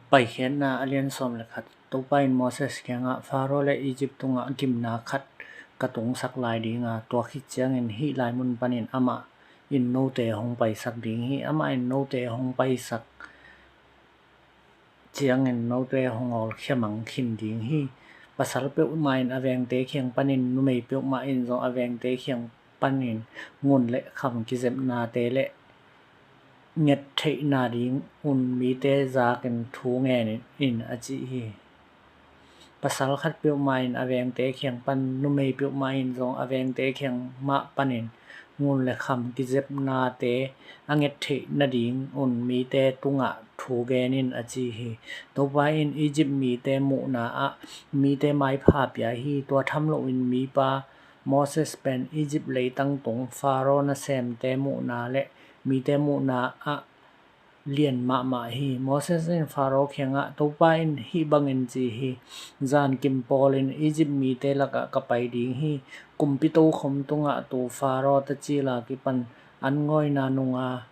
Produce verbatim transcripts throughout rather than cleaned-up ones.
Paikhiatna a lian sawm le khat. Topa in Moses kiangah, Faro le Egypt tungah gimna khat ka tungsak lai dinga, tua khit ciangin hih lai mun panin amah in note hong paisak ding hi. Amah in note hong paisak ciangin note hong awlkhia mang khin ding hi. Pasal peuhmah in a vengte kiang panin, numei peuhmah in zong a vengte kiang panin ngun le kham kizepnate le nget theihna ding un mite zakin thu ngen in, a ci hi. Pasal khat peuhmah in a vengte kiang pan, numei peuhmah in zong a vengte kiang mah panin ngun le kham kizepnate a nget theih nading un mite tungah thu gen in, a ci hi. Topa in Egypt mite muhna ah mite maipha pia hi. Tua tham loin mipa Moses pen Egypt leitang tung Faro nasemte muhna le mite muhna ah lian mahmah hi. Moses in Faro kiangah, Topa in hih bangin ci hi: Zankim pawlin Egypt mite lakah ka pai ding hi. Kumpi tokhom tungah tu Faro tacila kipan an ngawina nunga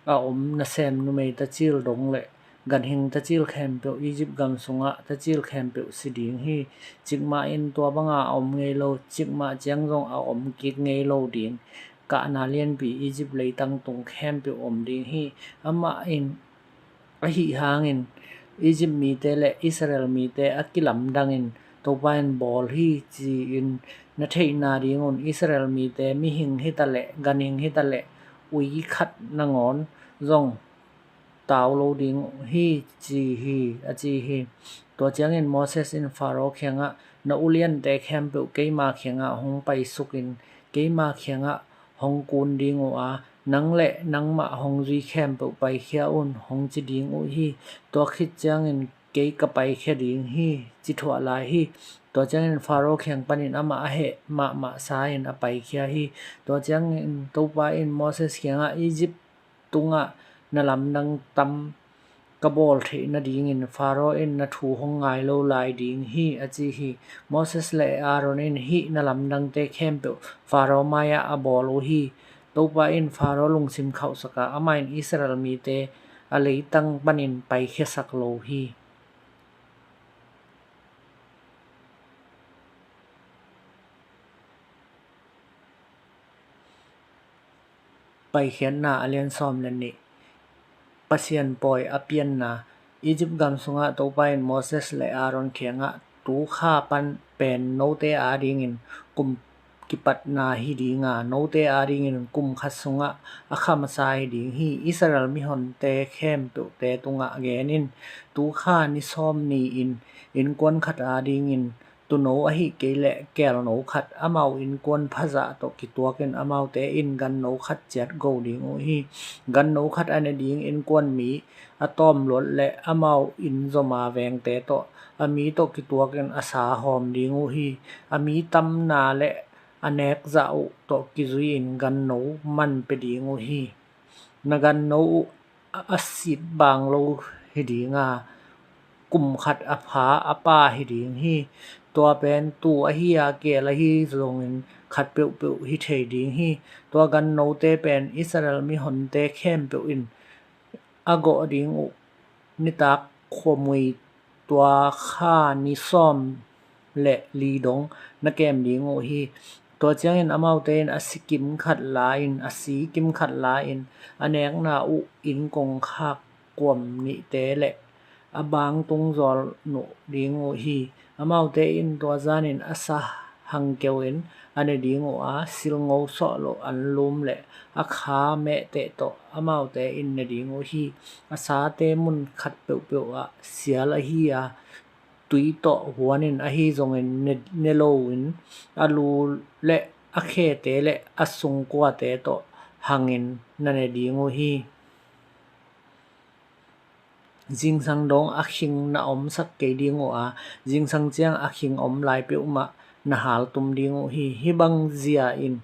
a om nasem numei tacil dong le ganhing tacil khempeuh Egypt gam sungah tacil khempeuh si ding hi. Cikmah in tua banga a om ngei lo, cikmah ciang zong a om kik ngei lo ding kahna lianpi Egypt leitang tung khempeuh om ding hi. Amah in, ahi hangin Egypt mite le Israel mite a kilamdangin Topa in bawl hi ci-in na theihna dingun Israel mite mihing hitaleh, ganhing hitaleh, ui khat nangawn zong tau lo ding hi, ci hi, a ci hi. Tua ciangin Moses in Faro kiangah, Na uliante khempeuh keima kiangah hong paisukin keima kiangah hong kun ding uh a, nang le nangmah hong zui khempeuh paikhia un, hong ci ding uh hi. Tua khit ciangin kei ka paikhia ding hi, ci thuah lai hi. Tua ciangin Faro kiang panin amah a heh mahmah sa-in a paikhia hi. Tua ciangin Topa in Moses kiangah, Egypt tungah na lamdang tam ka bawl theih nadingin Faro in na thu hong ngai lo lai ding hi, a ci hi. Moses le Aaron in hih na lamdangte khempeuh Faro mai-ah a bawl uh hi. Topa in Faro lungsim khauhsak a, amah in Israel mite a leitang panin paikhiasak lo hi. Paikhiatna a lian sawm le nih. Pasian pawi a pianna. Egypt gam sungah Topa in Moses le Aaron kiangah, Tu kha pan pen note adingin kum kipatna hi dinga, note adingin kum khat sungah a khamasa hi ding hi. Israel mihonte khempeuhte tungah gen in, Tu kha ni sawm ni-in innkuan khat adingin tuuno ahih kei leh keelno khat, amau innkuan phazah tawh kituakin amaute in ganno khat ciat go ding uh hi. Ganno khat a ne ding innkuan mi a tawm luat leh amau inn zoma vengte tawh a mi tawh kituakin a sa hawm ding uh hi. A mi tamna le a nek zah uh tawh kizui-in ganno man pia ding uh hi. Na ganno uh a sit bang lo hi dinga, kum khat a pha a pa hi ding hi. Tua pen tuu ahi a keel ahi zongin khat peuhpeuh hi thei ding hi. Tua gannote pen Israel mihonte khempeuh in a gawh ding uh nitak khuamui tua kha ni sawm le li dong na kem ding uh hi. Tua ciangin amaute in a si kimkhat la-in, a si kimkhat la-in, a nekna uh inn kongkhak kuam nihte le a bang tung zawl nuh ding uh hi. Amaute in tua zanin a sa hangkeu in a ne ding uh a, silngo sawh loh anlum le a kha mehteh tawh amaute in ne ding uh hi. A sate mun khat peuhpeuh ah sial ahi a, tui tawh huanin ahi zongin ne, ne loin a lu le a khete le a sungkuate tawh hangin na ne ding uh hi. Zingsang dong a khing na omsak kei ding uh a, zingsang ciang a khing om lai peuhmah na haltum ding uh hi. Hih bang zia-in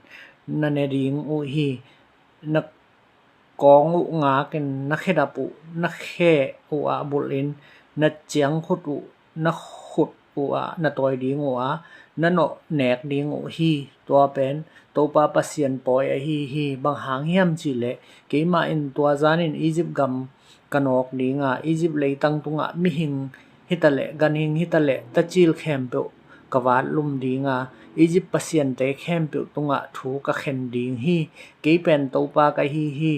na ne ding uh hi. Na kawng uh ngakin na khedap uh na khe uhah bulhin, na ciangkhut uh na khut uhah na tawi ding uh a, na nawh nek ding uh hi. Tua pen Topa Pasian pawi ahi hi. Bang hang hiam cihleh keimah in tua zanin Egypt gam ka nawk ding a, Egypt leitang tungah mihing hitaleh ganhing hitaleh tacil khempeuh ka vatlum ding a, Egypt pasiante khempeuh tungah thu ka khen ding hi. Kei pen Topa ka hi hi.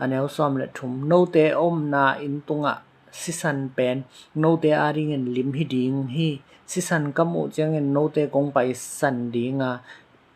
A neu sawm le thum. Note omna inn tungah sisan pen note adingin lim hi ding hi. Sisan ka muh ciangin note kong paisan ding a,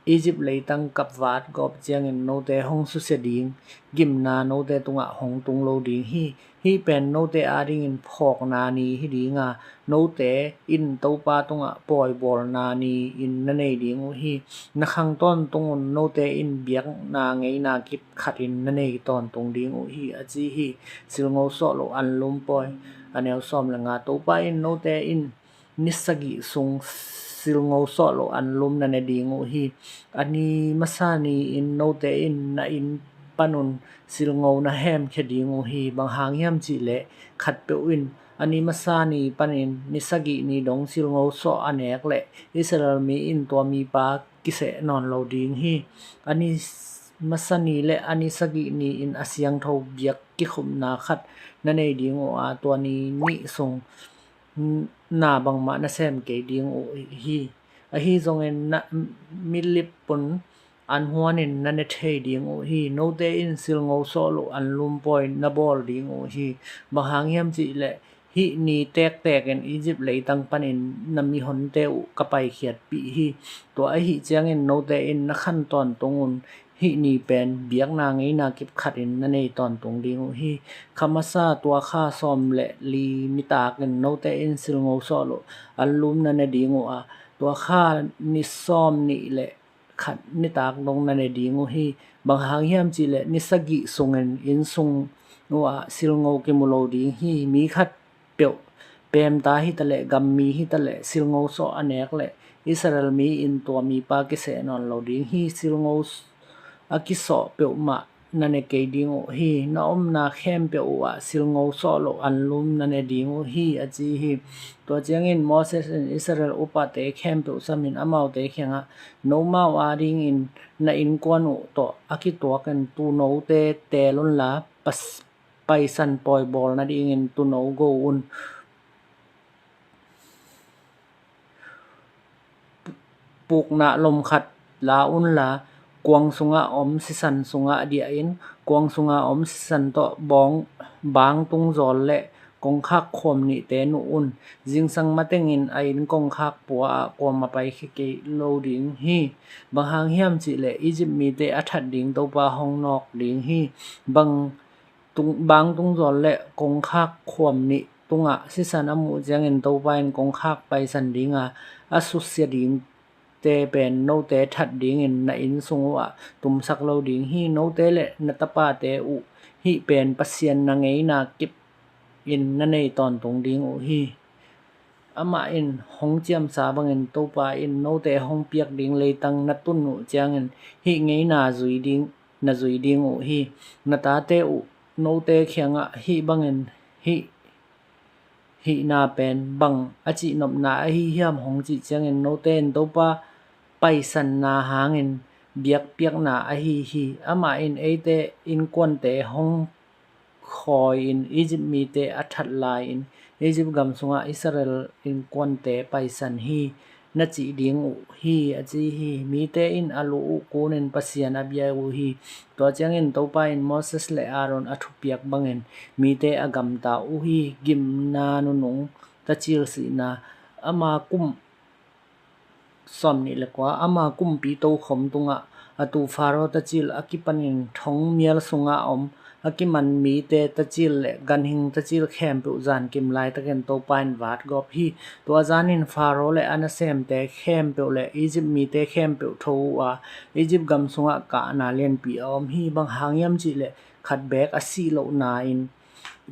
Egypt leitang ka vat gawp ciangin note hong susia ding, gimna note tungah hong tung lo ding hi. Hih pen note adingin phawkna ni hi ding a, note in Topa tungah pawibawlna ni-in na nei ding uh hi. Na khang tawntung un note in biakna ngeina kip khatin na nei tawntung ding uh hi, a ci hi. Silngo sawh loh anlum pawi. A neu sawm le nga. Topa in note in ni sagih sung silngo sawh loh anlum na ne ding uh hi. A ni masa ni-in note in na inn panun silngo na hemkhia ding uh hi. Bang hang hiam cihleh khatpeuh in a ni masa ni panin ni sagih ni dong silngo sawh a nek leh Israel mi in tua mipa kiseh nawn lo ding hi. A ni masa ni le a ni sagih ni-in a siangtho biak kikhupna khat na nei ding uh a, tua ni nih sung na bangmah na sem kei ding uh hi. Ahi zongin na mitlip pun an huanin na ne thei ding uh hi. Note in silngo sawh loh anlum pawi na bawl ding uh hi. Bang hang hiam cihleh hih ni tektekin Egypt leitang panin na mihonte uh ka paikhiatpih hi. Tua ahi ciangin note in na khan tawntung un hih ni pen biakna ngeina kip khatin na nei tawntung ding uh hi. Kha masa tua kha sawm le li nitakin note in silngo sawh loh anlum na ne ding uh a, tua kha ni sawm nih le khat nitak dong na ne ding uh hi. Bang hang hiam cihleh ni sagih sungin inn sung uh ah silngo kimu lo ding hi. Mi khat peuh, peemta hitaleh gammi hitaleh silngo sawh a nek leh Israel mi in tua mipa kiseh nawn lo ding hi. Silngo a kisawh peuhmah na ne kei ding uh hi. Na omna khempeuh uh ah silngo sawh loh anlum na ne ding uh hi, a ci hi. Tua ciangin Moses in Israel upate khempeuh samin amaute kiangah, nomau adingin na innkuan uh tawh a kituakin tuunote teel unla, pas- paisan pawibawl nadingin tuuno go un. Puknah lom khat la unla, kuang sungah om sisan sungah diahin, kuang sungah om sisan tawh bawng, bang tungzawl le kongkhak khuam nihte nuh un. Zingsang matengin a inn kongkhak pua ah kuamah paikhia kei lo ding hi. Bang hang hiam cihleh Egypt mite a that ding Topa hong nawk ding hi. Bang tung, bang tungzawl le kongkhak khuam nih tungah sisan a muh ciangin Topa in kongkhak paisan dinga a susia dingte pen note that dingin na inn sung uhah tumsak lo ding hi. Note le na tapate uh hih pen Pasian na ngeina kip in na nei tawntung ding uh hi. Amah in hong ciamsa bangin Topa in note hong piak ding leitang na tun uh ciangin hih ngeina zui ding, na zui ding uh hi. Na tate uh note kiangah hih bangin hih, hihna pen bang a cihnopna ahi hiam hong cih ciangin note in Topa paisanna hangin biakpiakna ahi hi. Amah in eite innkuante hong khawi-in Egypt mite a that lai-in Egypt gam sungah Israel innkuante paisan hi, na cih ding uh hi, a ci hi. Mite in a lu uh kunin Pasian a bia uh hi. Tua ciangin Topa in Moses le Aaron a thupiak bangin mite a gamta uh hi. Gimna nunung tacil sihna. Ama kum sawm nih le kua, ama kumpi tokhom tungah a tu Faro tacil a kipanin thong mial sungah om a kiman mite tacil le ganhing tacil khempeuh zankim laitakin Topa in vatgawp hi. Tua zanin Faro le a nasemte khempeuh le Egypt mite khempeuh tho uh a, Egypt gam sungah kahna lianpi a om hi. Bang hang hiam cihleh khat beek a sih lohna in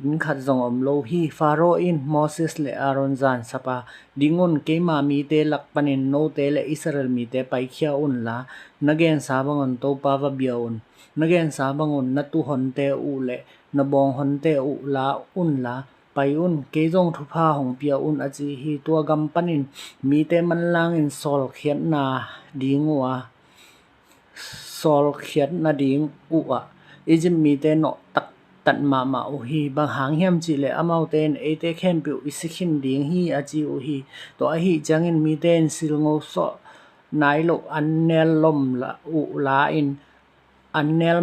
inn khat zong om lo hi. Faro in Moses le Aaron zansapa, ding un, keima mite lak panin note le Israel mite paikhia unla, na gensa bangun Topa va bia un. Na gensa bangun na tuhonte uh le na bawnghonte uh la unla, pai un, kei zong thupha hong pia un, a ci hi. Tua gam panin mite manlangin sawlkhiatna ding uh a, sawlkhiat nading uh ah Egypt mite nawh tak tat mahmah uh hi. Bang hang hiam cihleh amaute in, "Eite khempeuh i si khin ding hi," a ci uh hi. Tua ahih ciangin mite in silngo sawh nai loh annel lom uh la-in, annel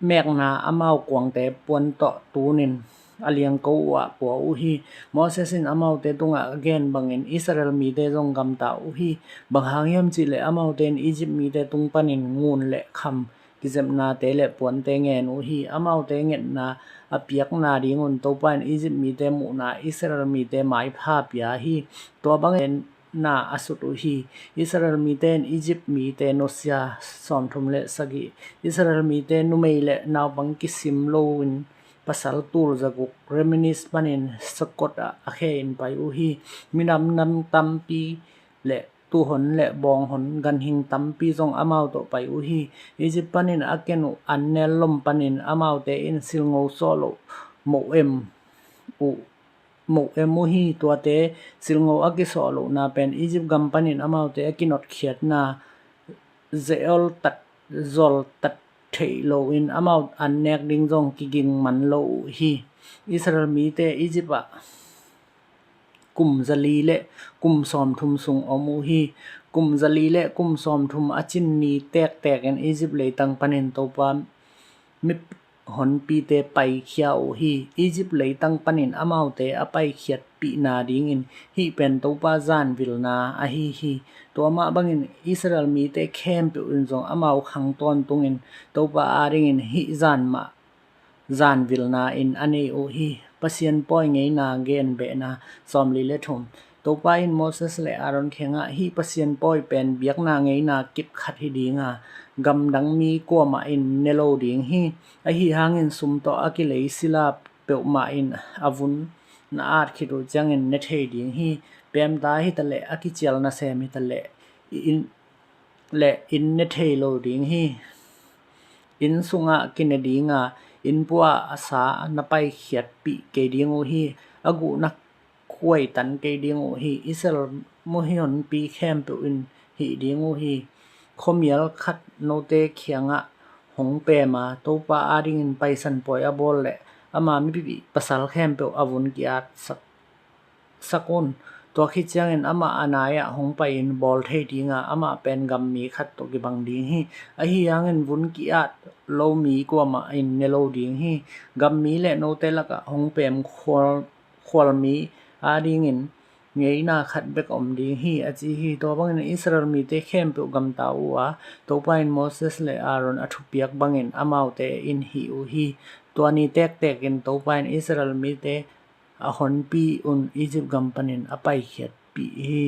mekna amau kuangte puan tawh tunin a liangko uhah pua uh hi. Moses in amaute tungah a gen bangin Israel mite zong gamta uh hi. Bang hang hiam cihleh amaute in Egypt mite tung panin ngun le kham kizepnate le puante ngen uh hi. Amaute ngetna a piakna dingun Topa in Egypt mite muhna Israel mite maipha pia hi. Tua bangin na a sut uh hi. Israel mite in Egypt mite nusia sawmthum le sagih, Israel mite numei le naupang kisim loin pasal tul zaguk Ramises panin Sukkot ah a khe in pai uh hi. Minam nam tampi le tuuhon le bawnghon ganhing tampi zong amau tawh pai uh hi. Egypt panin a ken uh annel lom panin amaute in silngo sawh loh moh em uh moh em uh hi. Tuate silngo a kisawh lohna pen Egypt gam panin amaute a kinotkhiatna zeol tat zol tat theih loin amau an nek ding zong kiging man lo uh hi. Israel mite Egypt ah kum zali le kum sawmthum sung om uh hi. Kum zali le kum sawmthum a cin ni tektekin Egypt leitang panin Topa mi honpite paikhia uh hi. Egypt leitang panin amaute a paikhiatpihna dingin hih pen Topa zanvilna ahi hi. Tua mah bangin Israel mite khempeuh in zong amau khang tawntungin Topa adingin hih zan mah zanvilna in a nei uh hi. Pasian pawi ngeina genbehna sawmli le thum. Topa in Moses le Aaron kiangah, "Hih Pasian pawi pen biakna ngeina kip khat hi dinga, gamdang mi kuamah in ne lo ding hi. Ahi hangin sum tawh a kilei sila peuhmah in a vun na at khit uh ciangin ne thei ding hi. Peemta hitaleh, a kicial nasem hitaleh, in le inn ne thei lo ding hi. Inn sungah kine dinga, inn pua a sa na paikhiatpih kei ding uh hi. A guhna khuaitan kei ding uh hi. Israel muhihonpi khempeuh in hih ding uh hi. Khuamial khat note kiangah hong peema, Topa adingin paisan pawi a bawl le ama mipi pasal khempeuh a vun ki-at sak sak un. Tua khit ciangin amah a nai-ah hong pai-in bawl thei dinga, amah pen gammi khat tawh kibang ding hi. Ahi hangin vun ki-at lo mi kuamah in ne lo ding hi. Gammi le note lakah hong peem khual, khualmi adingin ngeina khat bek om ding hi, a ci hi. Tua bangin Israel mite khempeuh gamta uh a, Topa in Moses le Aaron a thupiak bangin amaute in hih uh hi. Tua ni tektekin Topa in Israel mite a honpi un Egypt gam panin a paikhiatpih hi.